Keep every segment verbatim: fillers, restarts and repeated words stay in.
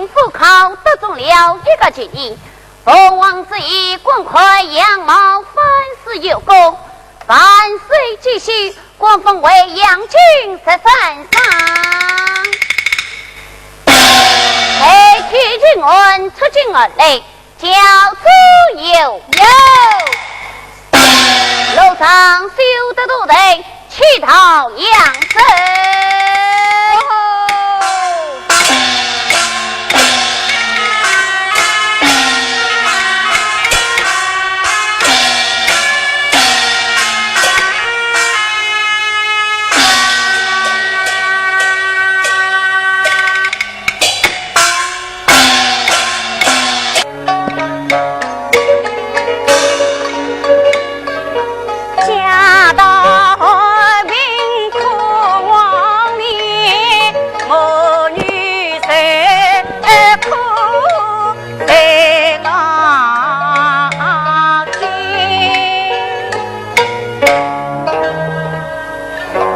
府考得中了一个吉人，奉王旨意，官看样貌，凡事有功，万岁吉凶，官封为阳春十三省。待举人出京而来， 轿子有有，路上修得多人，去到扬州。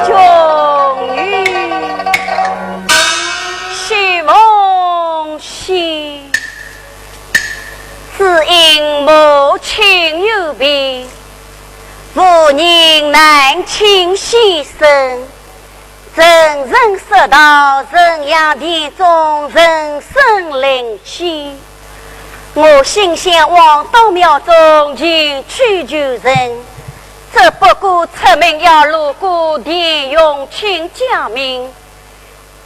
终于是梦醒。 只因母亲有病，无人能请洗身。沉沉说道，城阳殿中人声鼎沸，我心想往当庙中前去求神，只不过出门要路过田永清家门。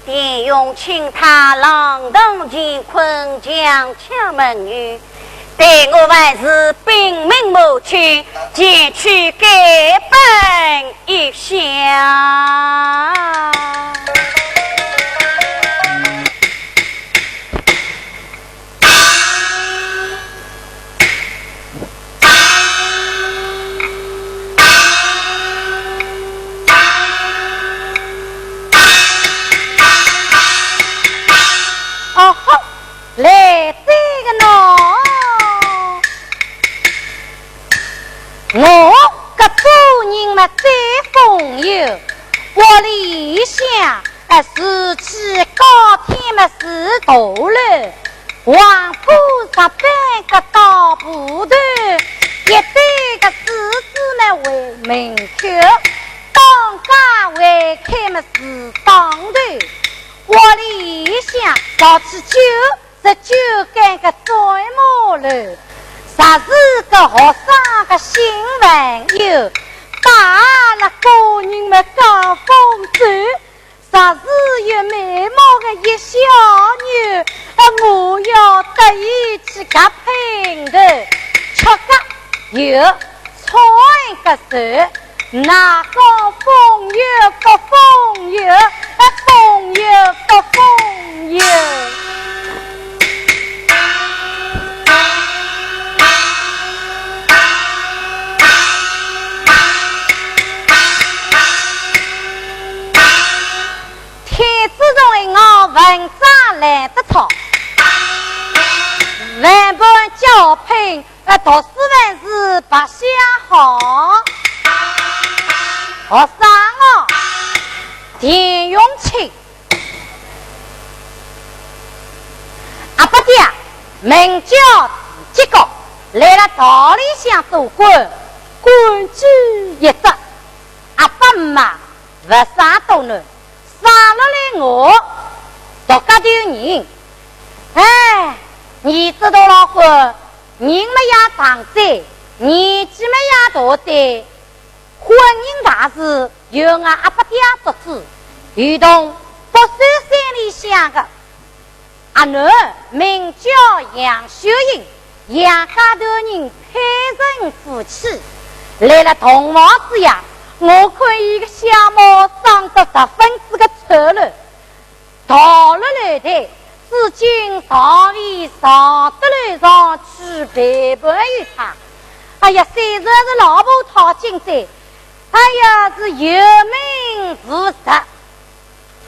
田永清他锒铛乾坤，强抢民女，待我还是禀明母亲，前去改办一下。 哦吼，来哉个喏！我搿主人么最风流，屋里向 哎，住起高天么是大楼，黄浦石板个大码头，一对个柱子么为门口，当家为开么是当头，屋里向造起九十九间个砖瓦楼，侪是个学生个新朋友，带了个人么高峰走。 若是有美貌个一小妞，呃，我要得意去夹姘头，吃个有，穿个是，哪个风流不风流，呃，风流不风流。 天子中的我文章来得错，万般叫拼，呃，读书还是白相好。学生哦，田永清，阿伯爹，名叫吉高，来了朝里向做官，官居一职，阿伯姆啊，勿生多男， 生落来我，独家头人。哎，儿子大了婚，人么也长哉，年纪么也大哉，婚姻大事由俺阿伯爹做主，如同北首山里向个 阿囡名叫杨秀英，杨家头人配成夫妻。来了洞房之夜，我看伊个相貌生得十分之个丑陋，逃了楼台，至今尚未上得楼上去陪伴于他。哎呀，虽然是老婆讨亲哉，哎呀，是有名无实。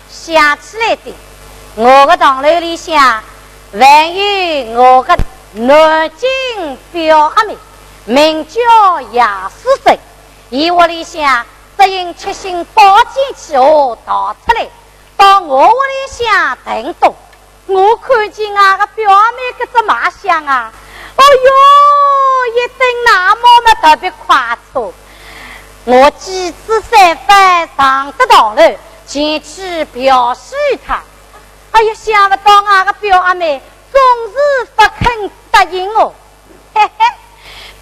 想起来哉，我个堂楼里向还有我个南京表阿妹，名叫杨素贞。伊屋里向只因七星宝剑起火逃出来，到我屋里向腾东。我看见俺个表阿妹搿只卖相啊，哦哟，一顿那么么特别快活。我几次三番上得堂楼，前去表示一趟。哎呀，想不到俺个表阿妹总是不肯答应哦。 嘿嘿，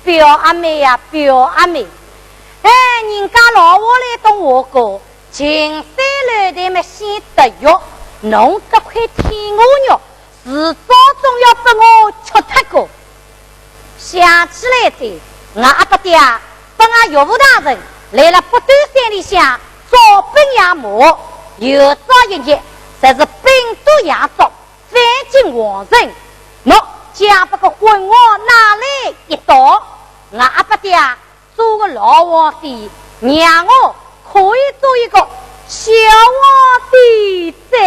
表阿妹呀，表阿妹，哎，人家老话来东话讲，近水楼台么先得月，侬搿块天鹅肉，迟早总要拨我吃脱个。想起来哉，俺阿伯爹拨俺岳父大人来了北斗山里向招兵养马，有朝一日，侪是兵多粮足， 反进皇城，喏，将搿个昏王拿来一刀，俺阿伯爹做个老皇帝，让我可以做一个小皇帝哉。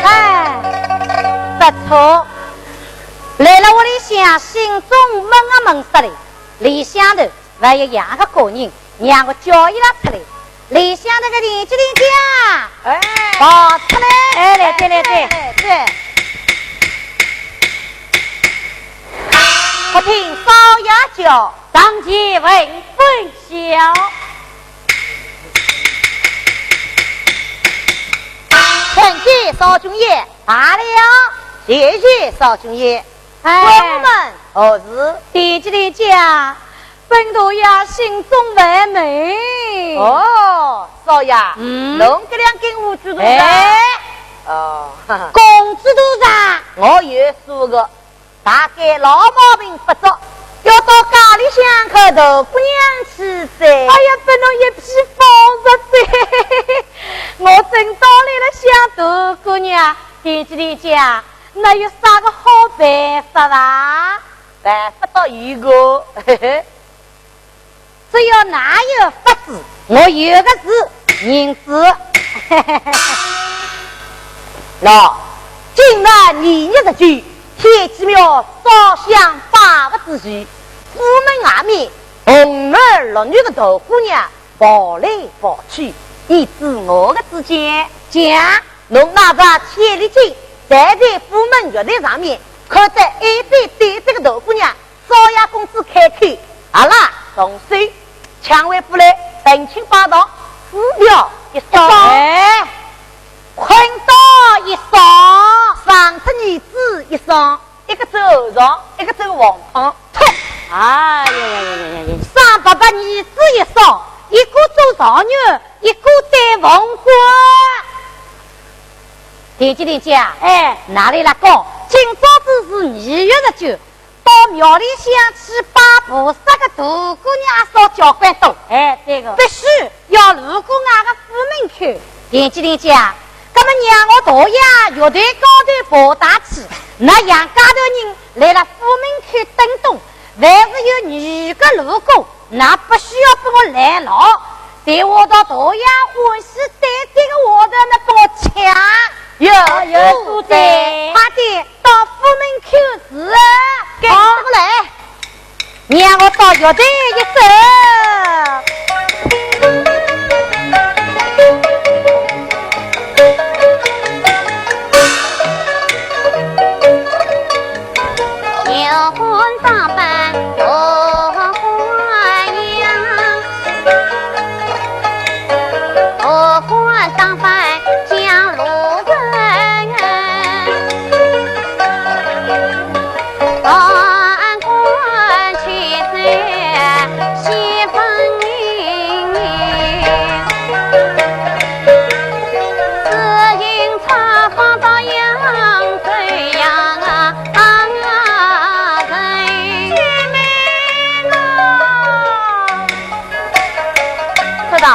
哎，不错。来了屋里向，信中问啊问煞来，里向头还有两个个人，让我叫伊拉出来。里向头个田七田姐，哎。跑出来。哎，来哉，来哉。来哉。不听少爷叫，上前问分晓。 参见少君爷。罢了。谢谢少君爷。哎。官人们，何事？田七田姐，本大爷信中问问。哦，少爷，嗯。侬搿两根胡须多长？哎。哦，哈哈。工资多少？我有数个。 大概老毛病发作，要到街里向看大姑娘去哉。哎呀，拨侬一记风着哉。我正当来了想大姑娘，田七田姐，那有啥个好办法伐？办法倒有个，嘿嘿。 只要㑚有法子，我有个是银子。喏，今日年廿九，天机庙烧香拜佛之时，府门外面红男绿女个大姑娘跑来跑去，你知我个之见？讲。 侬拿着千里镜，站在府门月台上面，看着一对对这个大姑娘，少爷公子开口，阿拉动手，抢回府来，成亲拜堂，撕票一双，哎，捆刀一双，上出儿子一双，一个走上，一个走黄汤。 哎呀呀呀呀呀呀！上伯伯儿子一双，一个做状元，一个戴凤冠。田七田姐啊，哎，哪里来讲？今朝子是二月十九，到庙里向去拜菩萨个大姑娘少交关多。哎，对个。必须 要路过俺个府门口。田七田姐啊，搿么让我大爷月台高头爬上去，㑚杨家头人来了府门口等等，凡是有女个路过，㑚不需要拨我拦牢，在下头大爷欢喜对对个下头，㑚拨我抢。有有数哉。快点到府门口是啊，跟着我来。 让我到月台一走。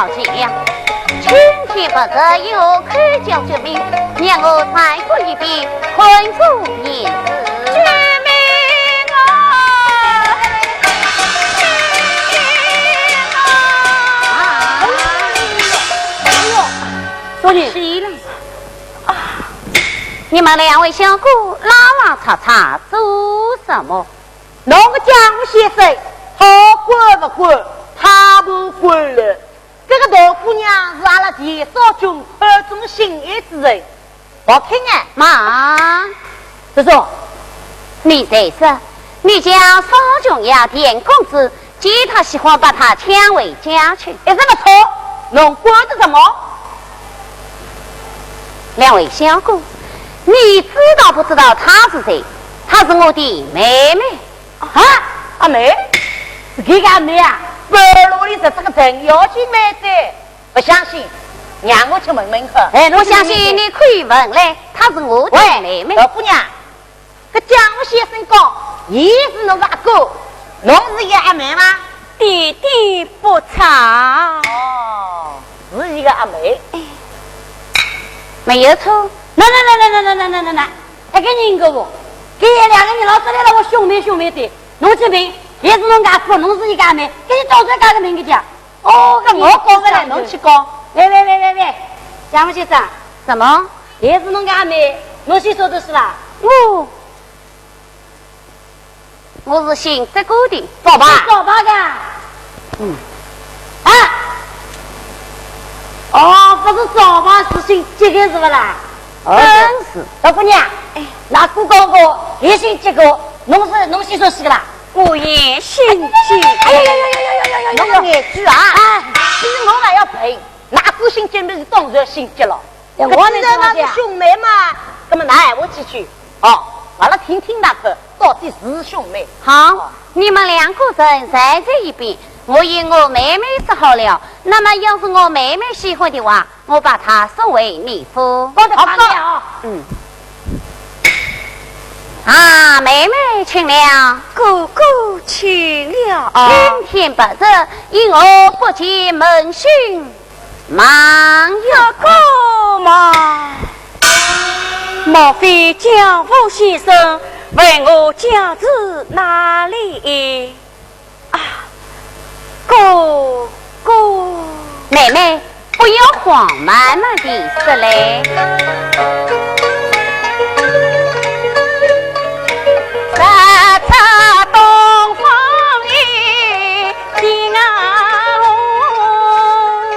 了。青天白日，有何口叫救命？让我再过一遍，看个便是。救命啊！救命啊！啊！哎呦，哎呦，多年。谁了？啊！你们两位小哥拉拉扯扯做什么？侬个江湖先生，好官勿官，太不官了。 搿个大姑娘是阿拉田少君口中心爱之人，勿听哎。妈，这种，你再说，你家少君呀，田公子，见他喜欢把他抢回家去。一直不错，侬管得着么？两位小哥，你知道不知道她是谁？她是我的妹妹。 啊，阿妹？是搿个阿妹啊？半路里认得个程咬金妹子，勿相信，让我去问问看。哎，侬去问问看。不相信你可以问嘞，她是我的妹妹。喂，老姑娘，搿江湖先生讲，伊是侬个阿哥，侬是伊个阿妹吗？弟弟不差。哦，是伊个阿妹。没有错。那那那那那那那那那，埃个人个哦，搿两个人老早来了，我兄妹兄妹的。 侬这边也是侬家父，侬是一家妹，给你找这家个名个讲。哦，搿我讲勿来，侬去讲。喂喂喂喂喂，江湖先生，什么？也是侬家妹，侬姓啥个是啦？我，我是姓这个的。早吧？早吧个。嗯。啊？哦，不是早吧，是姓这个是不啦？哦，真是。老姑娘，哎，那哥哥哥也姓这个，侬是，侬姓啥个啦？ 我也姓金。哎呀呀呀呀呀呀呀呀呀！侬个眼珠啊！哎，比我还要笨，哪个姓金不是当然姓金了？哎，我哪能知道？搿既然㑚是兄妹嘛，那么㑚闲话几句，哦，阿拉听听㑚看，到底是兄妹。好，你们两个人站在一边，我与我妹妹说好了。那么要是我妹妹喜欢的话， 我把她送回你府。好的，好的。嗯。啊，妹妹请了。哥哥请了。青天白日，因何不见门讯？忙呀。哥哥忙。莫非江湖先生问我家住哪里？ 啊，哥哥。妹妹，不要慌，慢慢地说来。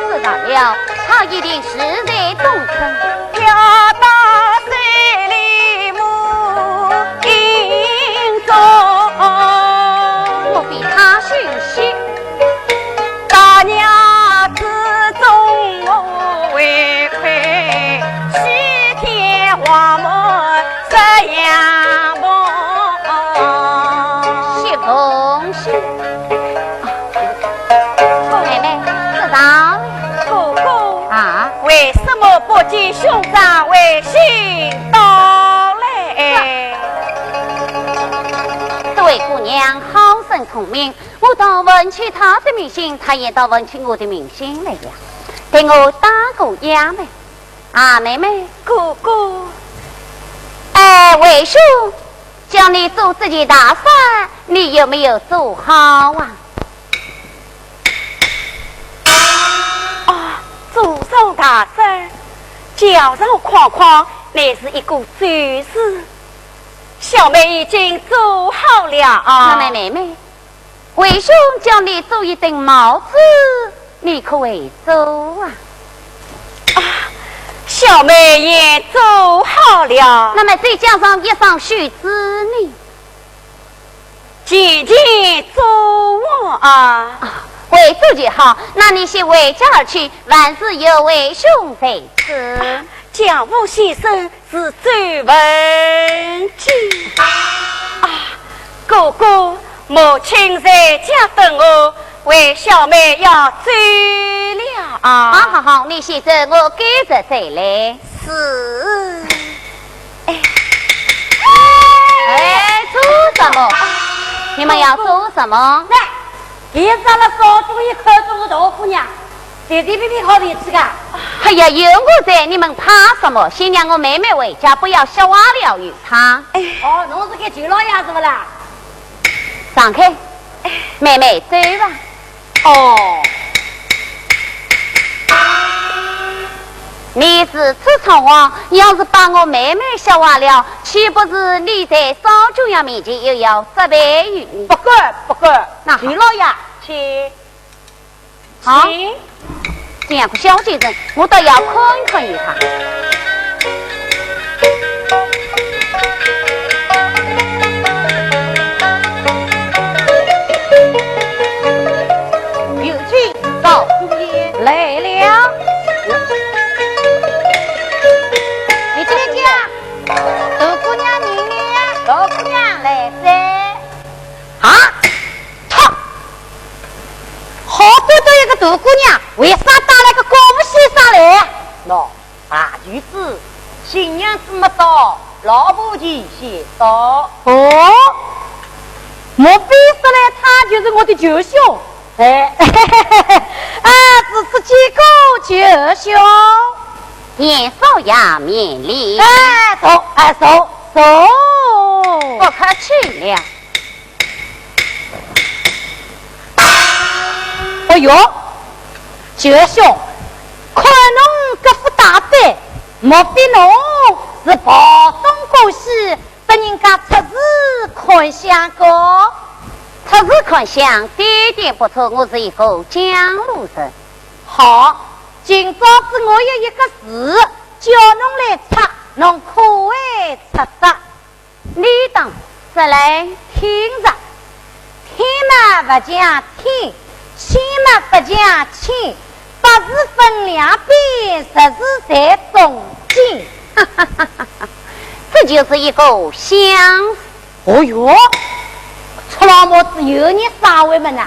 知道了，她一定是在东村。 莫非她姓谢？谢凤喜。 妹妹，这上。哥哥。啊？为什么不见兄长回信到来？这位姑娘好生聪明，我倒问起她的名姓，她也倒问起我的名姓来呀。待我打个哑谜。啊，妹妹。哥哥。哎，为兄 叫你做这件大衫，你有没有做好啊？啊，做上大衫，叫上框框，乃是一个周字。小妹已经做好了啊。那么妹妹，为兄叫你做一顶帽子， 你可会做啊？啊，小妹也做好了。那么再加上一双靴子呢？件件做完啊。啊，会做就好，那你先回家而去，万事有为兄在此。啊，江湖先生 是周文举。啊，哥哥，母亲在家等我，为小妹要走了啊。好，好，好，你先走，我跟着再来。是。哎。哎，做什么？你们要做什么？那，也是阿拉少主一口中的大姑娘。随随便便好面子个。哎呀，有我在，你们怕什么？先让我妹妹回家，不要说话了与她。哦，侬是个舅老爷是不啦？让开，妹妹，走吧。哦。你如此仓皇，要是把我妹妹笑话了，岂不是你在少主爷面前又要责备于你？不敢，不敢。那好。舅老爷，请。 好，这样个小贱人，我倒要看看于她。有请赵姑爷。来了。你这边讲，大姑娘您呢？大姑娘来噻。啊？ 操！好端端一个大姑娘，为啥带来个姑父先生来？喏，大舅子，新娘子没到，老婆舅先到。哦，莫非说来他就是我的舅兄？哎，啊，此次见过舅兄。严少爷免礼。哎，坐，哎，坐，坐。不客气了。 哦哟，舅兄，看侬搿副打扮，莫非侬是跑东过西，被人家出字看相个？出字看相，点点不错，我是一个江湖人。好，今朝子我有一个字，叫侬来拆，侬可会拆得？ 你当，说来听着。天嘛勿像天，星嘛勿像星，八字分两边，十字在中间。这就是一个相字。哦哟，出老母子有眼啥会么呢？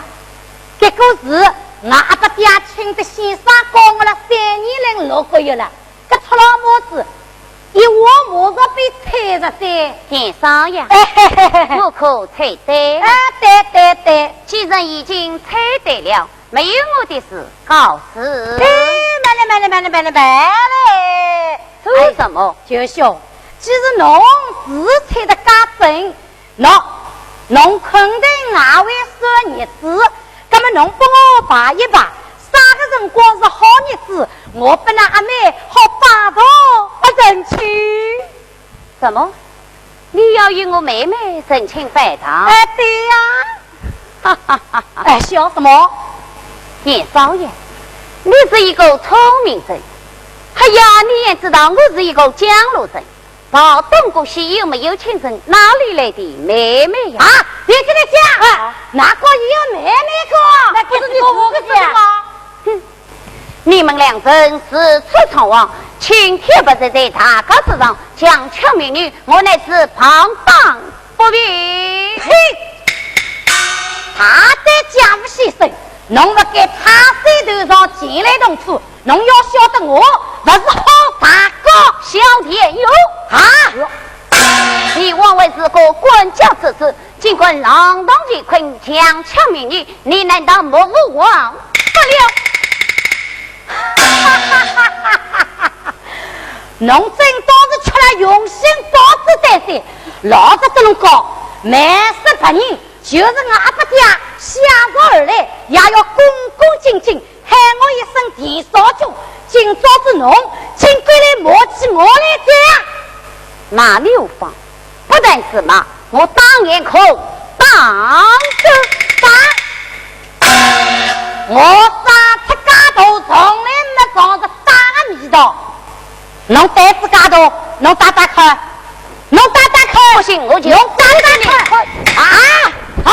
搿个字，俺阿爸爹请的先生教我了三年零六个月了。 搿出老母子，一话马上被猜着噻。田少爷，哎，嘿嘿嘿嘿。我可猜对了。哎，对对对。既然已经猜对了，没有我的事，告辞。哎，慢来慢来慢来慢来慢来。做什么？哎，舅兄，既然侬是猜得介准， 喏，侬肯定外围算日子，葛么侬帮我排一排，啥个辰光是好日子，我帮㑚阿妹好拜堂啊成亲。什么？你要与我妹妹成亲拜堂？哎，对呀。哈哈哈哈。哎，笑什么？田少爷，你是一个聪明人。哎呀，你也知道我是一个江湖人。 跑东过西又没有亲人，哪里来的妹妹呀？啊，别跟他讲，哎，哪个也有妹妹个？那不是你自己说的吗？哼，你们两人如此仓皇，青天白日在大街之上强抢民女，我乃是旁当不便。嘿，大胆江湖先生，侬勿该趴在头上前来动粗， 侬要晓得我勿是好大个。小田勇啊！你枉为是个官家之子，竟敢浪荡乾坤，强抢民女，你难道目无王法了？侬真当是吃了用心宝子丹心，老实跟侬讲，蛮是白人，就是我阿爸爹下朝而来，也要恭恭敬敬， 喊我一声田少君，今朝子侬竟敢来骂起我来哉啊！骂你无妨，不但是骂，我打眼口打个打。我打出街头从来没尝着打的味道。侬胆子介大，侬打打看。 侬打打看。不信我就侬打打看。啊！啊！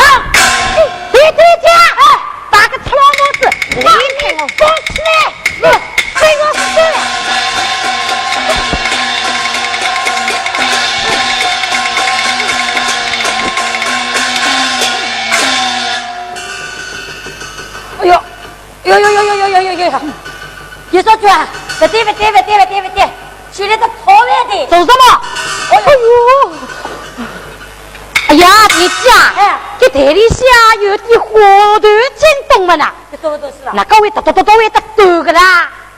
别别别！哎，打个赤佬模子，你给我放起来！你给我死！哎呦！ 哟哟哟哟哟哟哟哟哟！田少君啊，不对不对不对不对不对，起来个破坏的。做什么？哎呦！哎呀，田姐啊，哎，这台里向有点火头惊动了呢。这什么东西啊？那个会哒哒哒哒会得抖个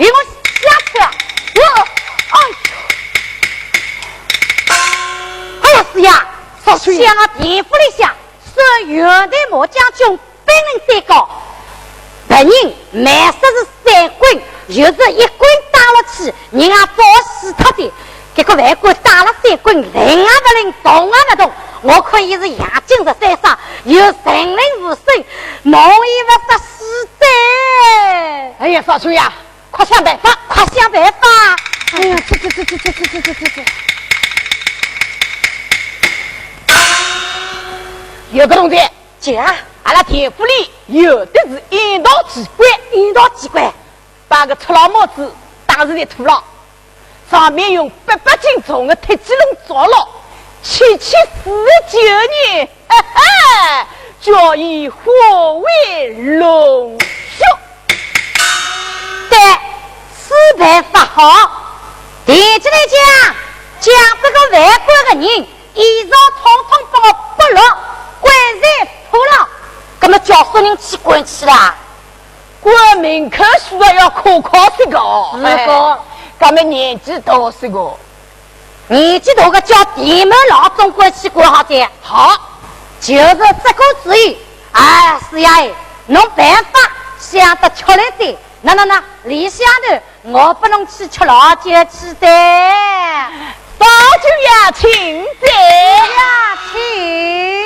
与我下去啊！我，哎呦，哎呀，是呀，少爷，想啊，田府里向，是元代末将军兵临山高，别人没说是三棍，就是一棍打落去，人也勿死脱的。结果万贯打了三棍，灵也勿灵，动也勿动。我看伊是养精神山上，有神灵护身，弄伊勿杀死的。哎呀，少爷呀，快想办法，快想办法！哎呀，这这这这这这这这这这，有个同志，姐啊，阿拉田府里有的是一道奇怪，一道奇怪，把个赤佬帽子打在头浪，上面用八百斤重的铁鸡笼罩牢，七七四十九年，哈哈，叫伊化为龙血。 对，此办法好。提起来讲，将这个万贯的人，衣裳统统拨我剥落，关在土牢，那么叫啥人去管去啦？管门口需要要可靠些个哦。是个。哎，那么年纪大些个。 年纪大个叫田门郎总管去管好哉。好，就是这个主意。哎，师爷哎，侬办法想得出来哉。那那那，里向头我拨侬去吃老酒去哉。少爷请哉。呀，请。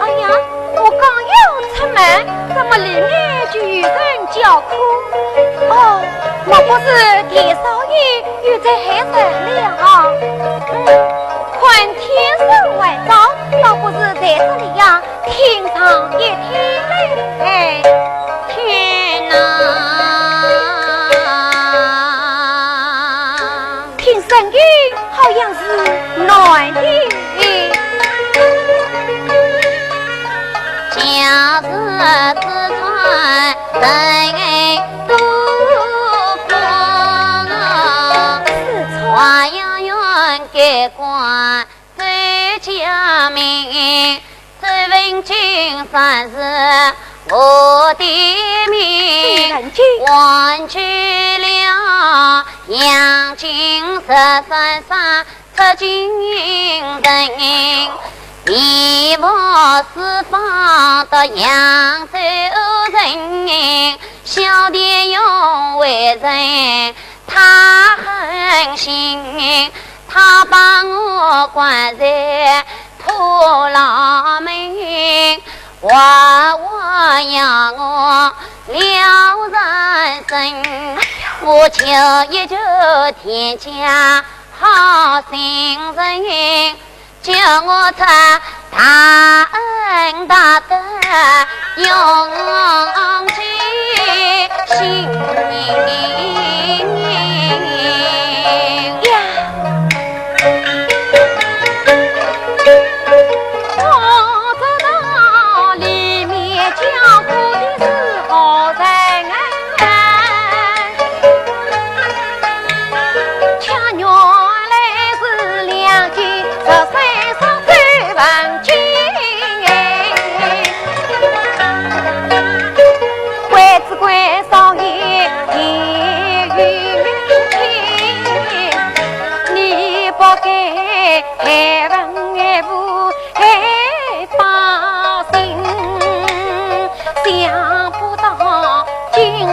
哎呀，我刚要出门，怎么里面就有人叫苦？哦，莫不是田少爷又在喊人了啊？嗯，看天色还早，倒不如在这里呀，听上一听嘞。天哪！听声音好像是男的。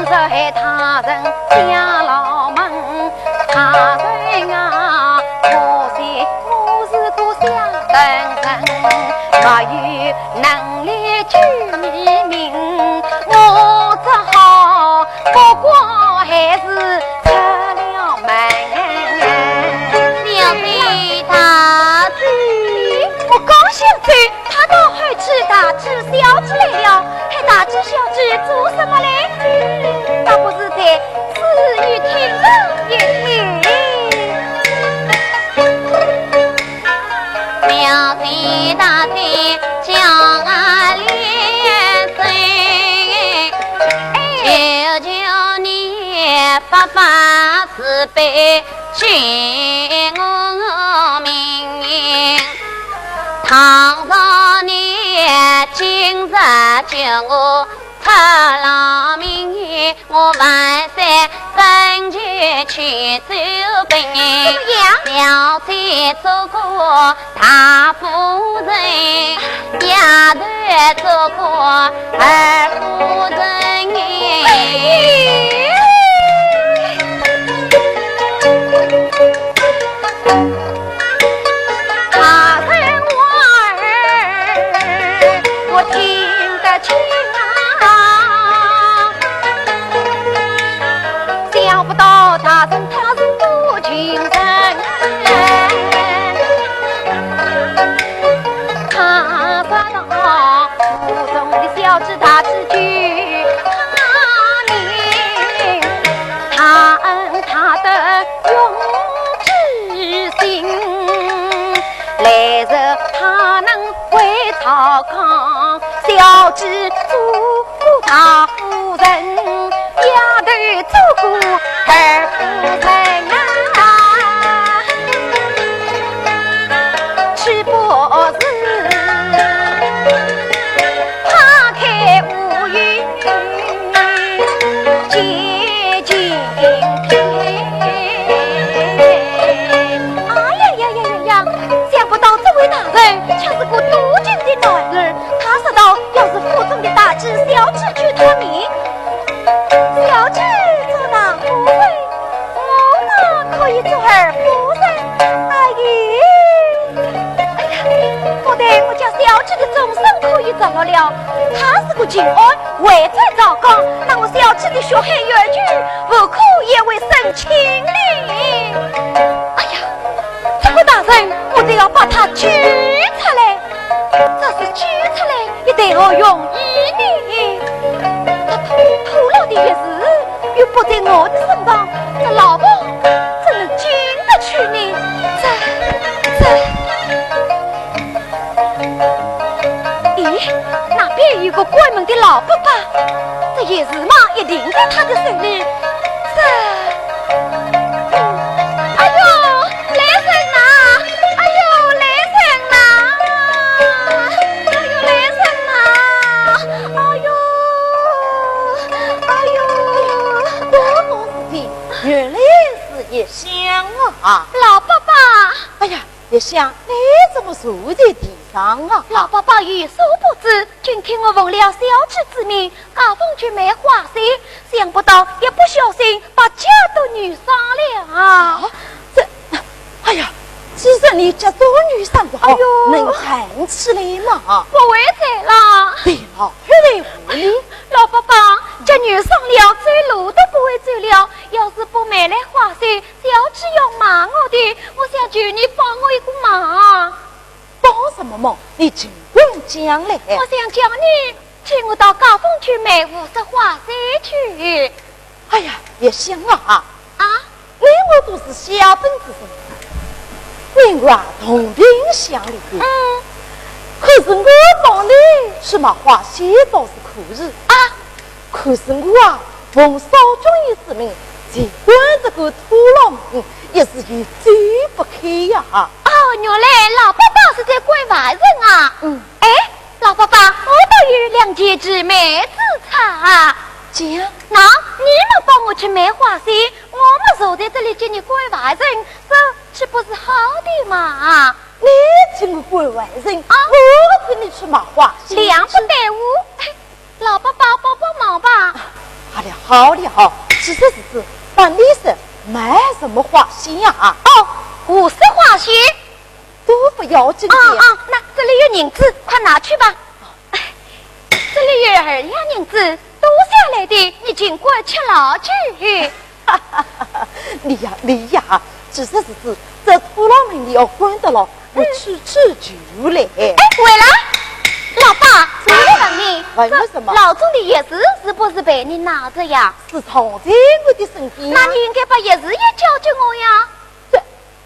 在他人家牢门，他人啊，可惜我是个小等人，没有能力救你命，我只好不过还是出了门。小姐大姐，我刚想走， 他倒喊起大姐小姐来了，喊大姐小姐做什么嘞？倒不如再仔细听上一听。小姐大姐叫俺连声，求求你发发慈悲， 救我命。倘若你今日救我出了命，我万岁分前去奏本。怎么样？小姐做个大夫人，丫头做个二夫人。 大人我儿，我听得清啊，想不到大人他是多情人。他说道，武松的小姐大姐救他命，他恩他德 永志新。来日他能回朝康，小姐做个大夫人，丫头做个二夫人啊，岂不是花开无语 见青天。哎呀呀呀呀呀！想不到这位大人却是个多情的男儿。他说道，要是府中的大姐小姐救他命，小姐做大夫人，我哪可以做二夫人？哎呀，哎呀，莫待我家小姐的终身可以着落了，她是个巡按， 回转朝康，那我小姐的血海冤仇，无可也会伸清哩。哎呀，这个大人，我得要把他救出来。这是救出来，也得好容易呢。他徒徒劳的一时，又不在我的身上，这老婆怎能经得起呢？这，这。 咦，那边有个关门的老伯伯，这钥匙嘛一定在他的手里。这，嗯，哎呦，来人呐！哎呦，来人呐！哎呦，来人呐！哎呦，哎呦，什么事情？原来是一香啊！老伯伯。哎呀， 一香，你怎么坐在地上啊？老伯伯有所不知，今天我奉了小姐之命，告封去卖花鞋，想不到一不小心把脚都扭伤了。啊，这，哎呀，既然你脚都扭伤了，哎呦，能站起来吗？不会站了。对了，快来扶你。老伯伯，脚扭伤了，走路都不会走了，要是不买来花鞋， 小姐要骂我的，我想求你帮我一个忙。帮什么忙？你尽管讲来。我想叫你替我到告封去买五十花鞋去。哎呀，一香啊，啊？你我都是下等之人，你我啊同病相怜。嗯。可是我帮你去买花鞋倒是可以。啊？ 可是我啊，奉少君爷之命，去管这个土牢门，也是有走不开呀。哦，原来老伯伯是在管外人啊。嗯。哎，老伯伯，我倒有两件奇美之物。讲。喏，你们帮我去买花鞋，我们坐在这里给你管外人，这岂不是好的嘛？你替我管外人，啊？我替你去买花鞋去。两不耽误。 老伯伯帮帮忙吧。好了好了，这日子把你是卖什么花仙呀？哦，胡说八道。都不要紧的。啊啊，那这里有银子，快拿去吧。哎，这里有二两银子，多下来的，你尽管吃了去。你呀，你呀，这日子这土老门你要管得了，我去去就来。哎，回来，老伯，我问你，问我什么？这老总的钥匙是不是被你拿着呀？是藏在我的身边呀。那你应该把钥匙也交给我呀。这，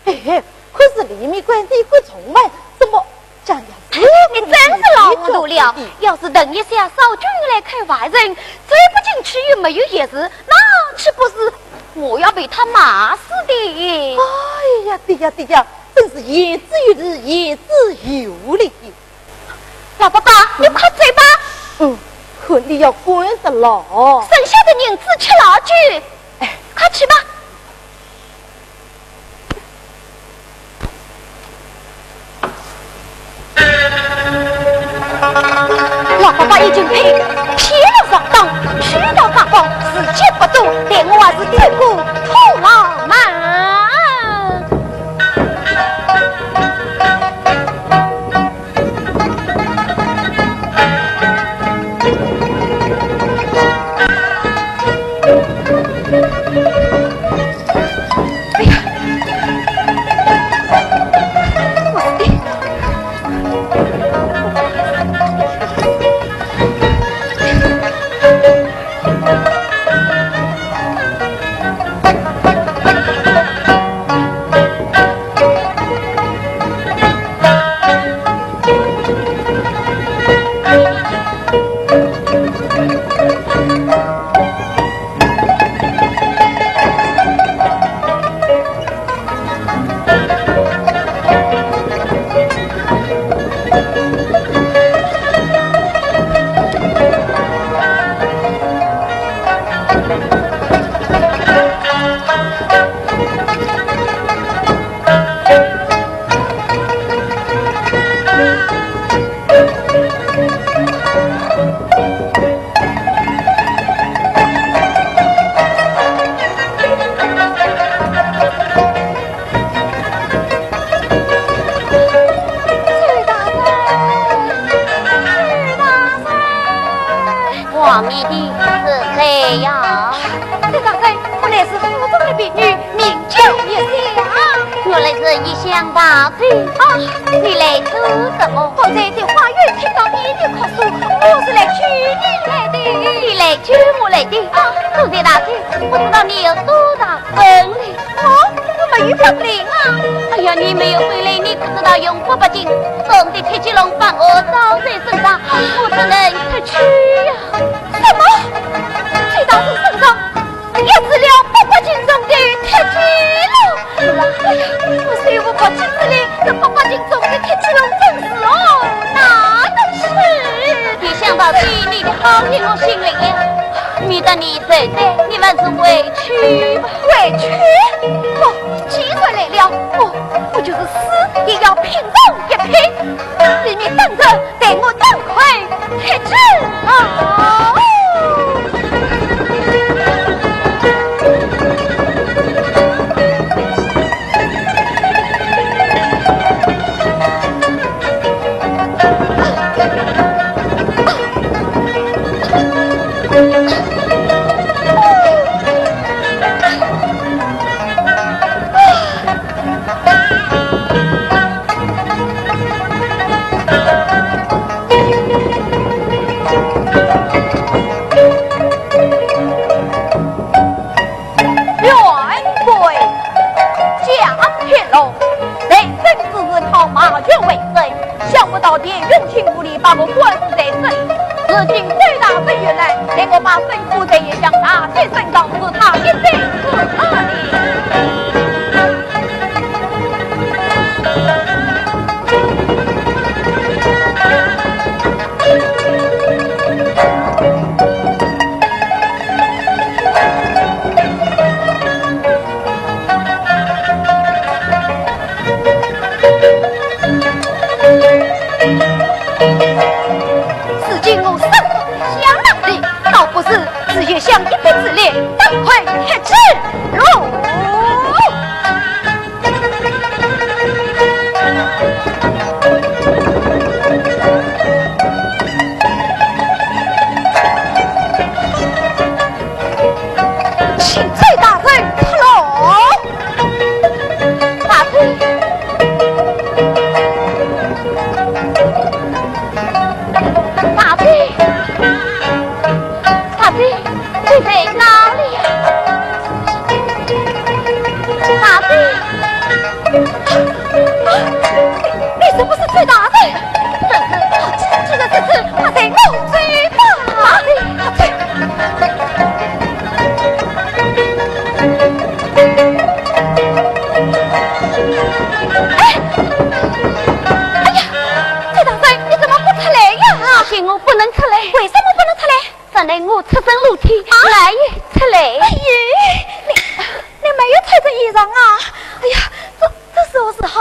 嘿嘿，可是里面关着一个重门，怎么讲呀？你真是老糊涂了。要是等一下少君来开外人，走不进去又没有钥匙，那岂不是我要被他骂死的？哎呀，对呀对呀，真是言之有理，言之有理。老伯伯，你快走吧。嗯，可你要管得牢。剩下的银子吃了去。哎，快去吧。老伯伯已经被骗了上当，去到法国，时间不多，待我还是走过土牢门。王迷弟是谁呀？周大人，我乃是府中的婢女，名叫月香。原来是月香大姐啊！你来做什么？刚才在花园听到你的哭诉，我是来救你来的。你来救我来的？啊，周大姐，不知道你有多大本领？ 哦，我没有本领啊。哎呀，你没有本领，你可知道用八百斤重的铁鸡笼把我罩在身上，我怎能脱去呀？什么？周大人身上压着了八百斤重的铁鸡笼？是啊。哎呀，我虽无八斤之力，这八百斤重的铁鸡笼真是哦，拿得去。没想到对你的好意我心领了，免得你受罪，你还是回去吧。 回去？不，既然来了，我，我就是死也要拼上一拼，里面等着待我当魁铁子啊！ 想不到田永清无礼，把我关在这里。如今周大人有难，待我把吩咐在夜向大姐身上，是她一再是他的。 如今我身在香囊里，倒不如只有想一笔之力，在哪里呀？大姐，你，你怎么是崔大人？真是，真是，真是，他在梦中吧？大姐，大姐。哎，哎呀，崔大人，你怎么不出来呀？不行，我不能出来。为什么不能出来？ 昨日我赤身露体，啊？哪里出来？哎呀，你，你没有穿着衣裳啊？哎呀，这，这如何是好？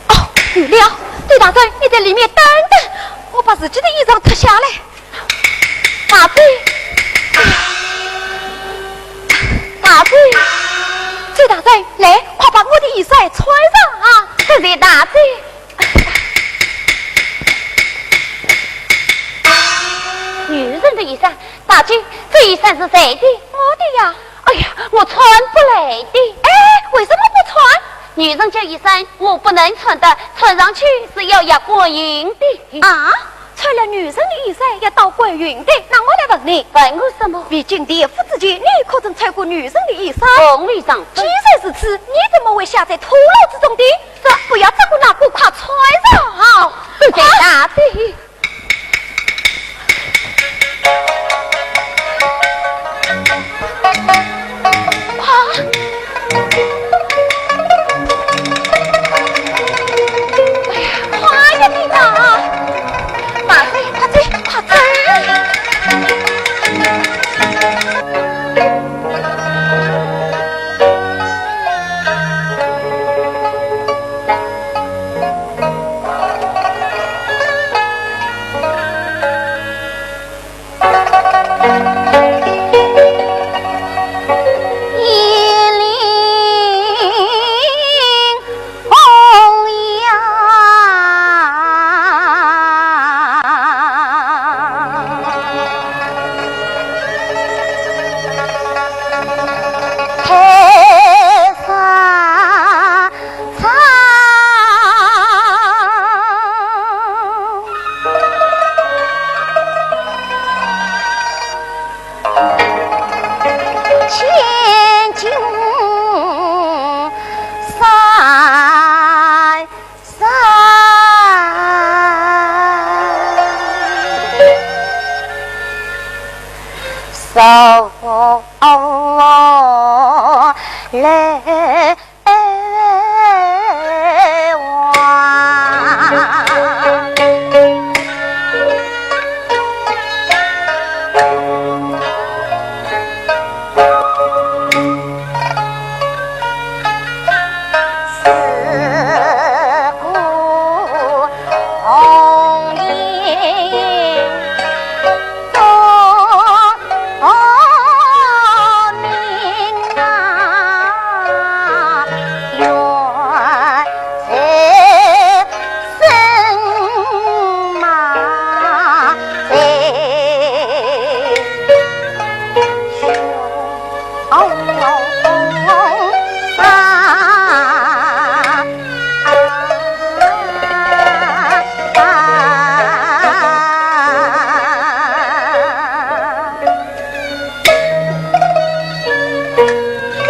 哦，有了，崔大人，你在里面等等，我把自己的衣裳脱下来。大姐，大姐，崔大人，来，快把我的衣衫穿上啊！多谢大姐。 女人的衣裳，大姐，这衣裳是谁的？我的呀。哎呀，我穿不来的。哎，为什么不穿？女人家衣裳我不能穿的，穿上去是要压官运的。啊，穿了女人的衣裳要到官运的，那我来问你。问我什么？未进田府之前，你可曾穿过女人的衣裳？从未尝试。既然如此，你怎么会下在土牢之中的？ 这，不要这个那个，快穿上。多谢大姐。啊！哎呀，快点的啦！慢点，快点，快点！ 红呀，海上唱。 千金山上，手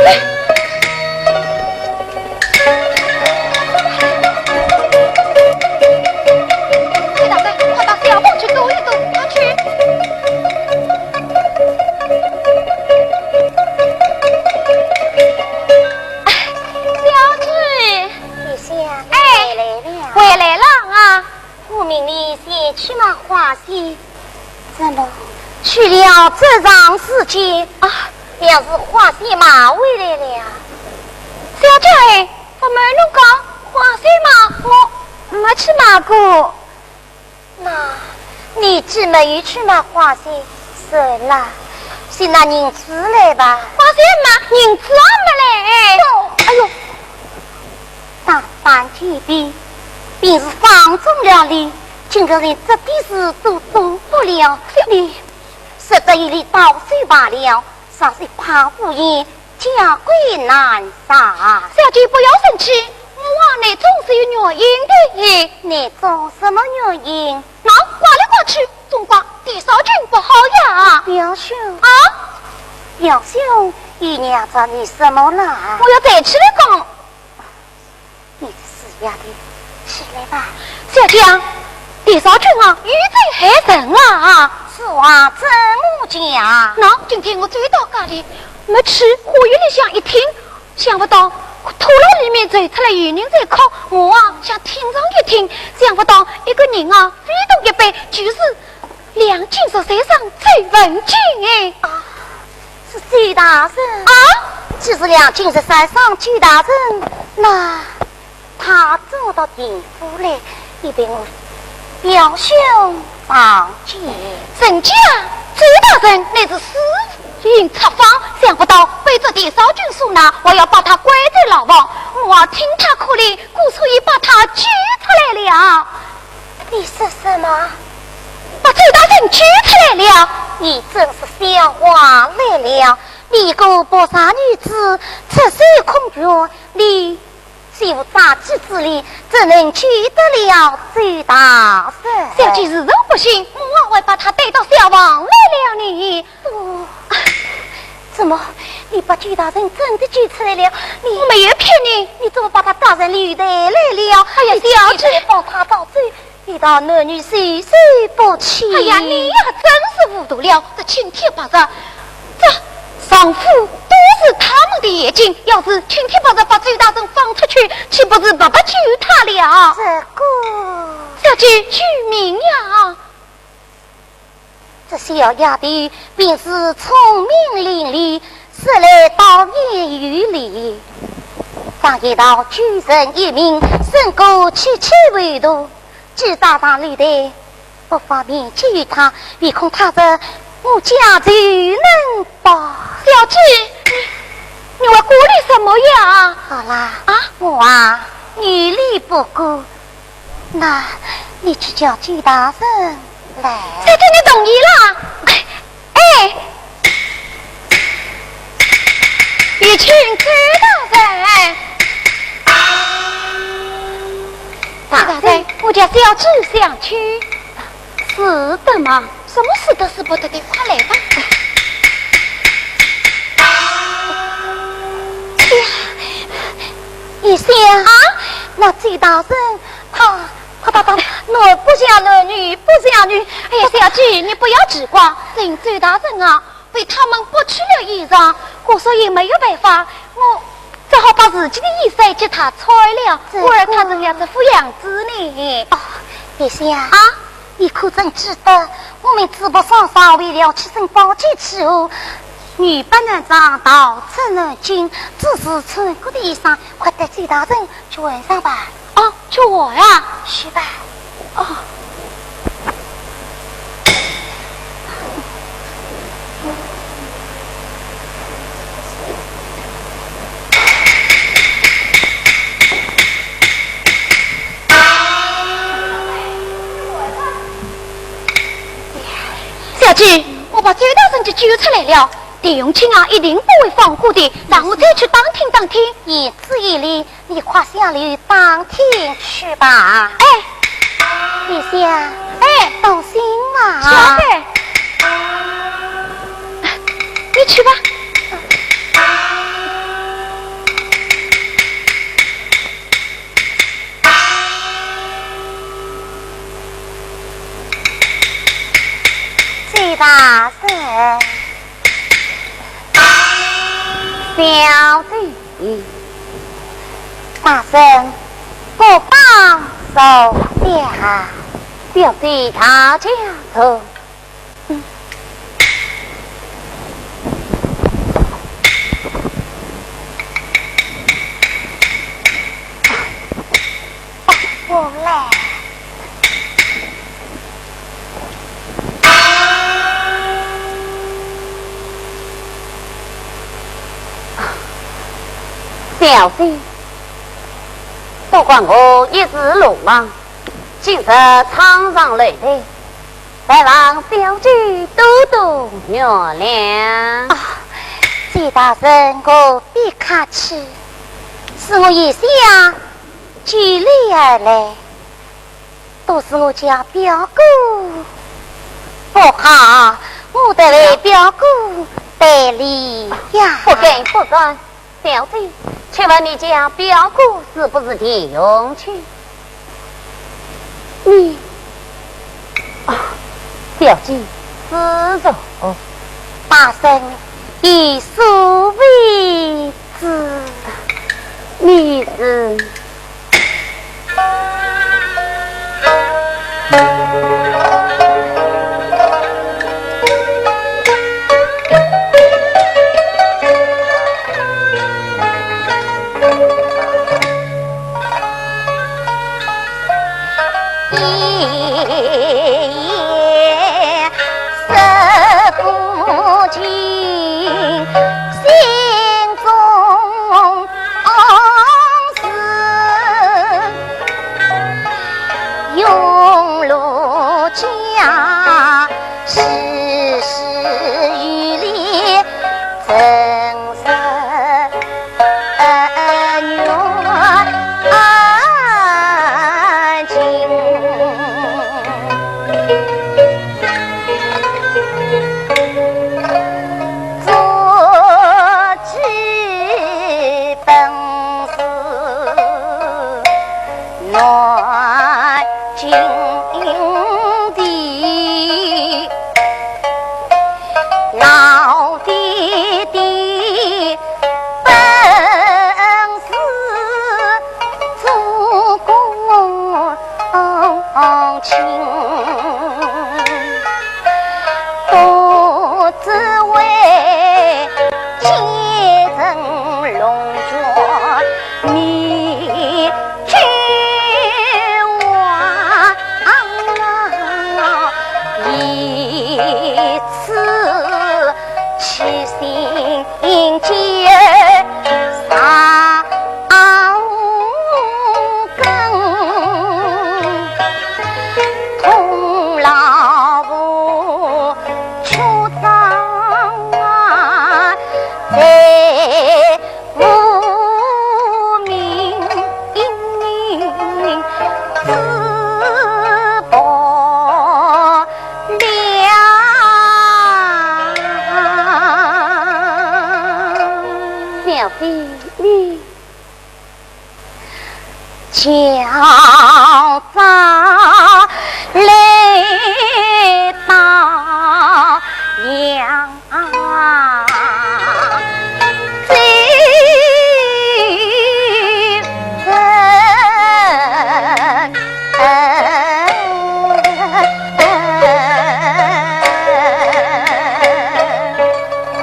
来 崔大人，快把小凤去堵一堵，快去！哎，小姐。 月香，哎，回来了。回来了啊。我命你先去买花线。怎么，去了这长时间，啊，要是花线买回来了？小姐，我没弄讲，花线嘛，我没去买过。 那你既没有去买花线，算了，先拿银子来吧。花线嘛，银子也没来。哟，哎呦，打扮体面，平时放纵了你，今日连这点事都做不了，你实在与你到手罢了，若是怕无言， 家规难违。小姐不要生气，我往内中是有原因的。内中什么原因？那刮来刮去，总刮地少劲不好呀。表兄。啊？表兄又让着你什么了？我要站起来讲。你这死丫头，起来吧。小姐啊，田少君啊，有罪害人啊！此话怎么讲？喏，今天我走到家里，没去花园里向一听，想不到土牢里面走出来有人在哭，我啊，想听上一听，想不到一个人啊，非同一般，就是 梁金石山上周文金哎。啊，是周大人。啊？既是梁金石山上周大人，那他怎么到田府来？你陪我表兄上去。人家周大人乃是私行出访，想不到被这田少君所拿，还要把他关在牢房。我听他可怜，故所以把他救出来了。 你说什么？把周大人救出来了？你真是笑话来了！你个薄纱女子，赤手空拳，你既无杀妻之力，怎能救得了周大人？小姐如若不信，我会把他带到小房来了呢。 哦，怎么，你把周大人真的救出来了？你，我没有骗你。你怎么把他带上楼台来了？哎呀，你小姐，帮他倒酒，一道男女授受不亲。哎呀，你呀，真是糊涂了。这青天白日，这上府都是他们的眼睛，要是青天白日把周大人放出去，岂不是白白救他了？这个，小姐，救命呀！ 这小丫头平时聪明伶俐，说来倒也有理。常言道救人一命胜过七千万度，既搭上楼台，不妨面见于他，唯恐他日我家就能报。小姐，你，你还顾虑什么呀？好啦，啊？我啊，有理不过。 那你去叫周大人来。小姐，你同意了？哎，有请周大人。大人，我家小姐想去。是的嘛。 什么使得使不得的，快来吧。哎呀，你想啊，那周大人，他，他，他，他，男不像男，女不像女。哎呀，小姐，你不要奇怪，人周大人啊，被他们剥去了衣裳，故所以没有办法，我只好把自己的衣衫给他穿了，故而他成了这副样子呢。哦，你想啊， 你可曾记得，我们淄博商朝为了七省保健起义，女扮男装逃出南京，只是穿过的衣裳，快带周大人去换上吧。哦，去换啊？去吧。哦。小姐，我把周大人给救出来了。田永清啊，一定不会放过的，让我再去打听打听。言之有理，你快下楼打听去吧。哎， 你想，哎，当心啊。晓得。你去吧。周大人，小姐。 大人，不妨坐下，小姐大驾坐。嗯。哦，我来。 小姐，多亏我一时鲁莽，今日闯上楼台，还望小姐多多原谅。啊，周大人何必客气，是我一向千里而来， 都是我家表哥不好，我得为表哥哎哩呀！不敢，不敢。小姐，请问你家表哥是不是田荣清？你……啊，小姐，是的。哦，大人，你所为之……你是……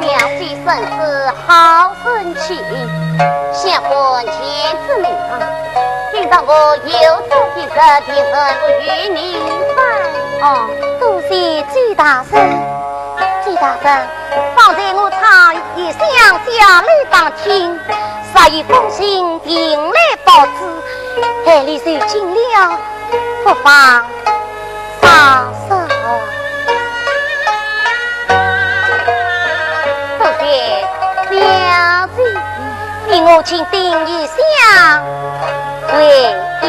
小姐身子好生气，想问前世名堂，今朝我有这一日，定然不与你拜。哦，多谢周大人。周大人，方才我唱一厢下来打听，说一封信定来报知，害你受惊了，不妨 嫂嫂。多谢小姐。你我请定一下，回一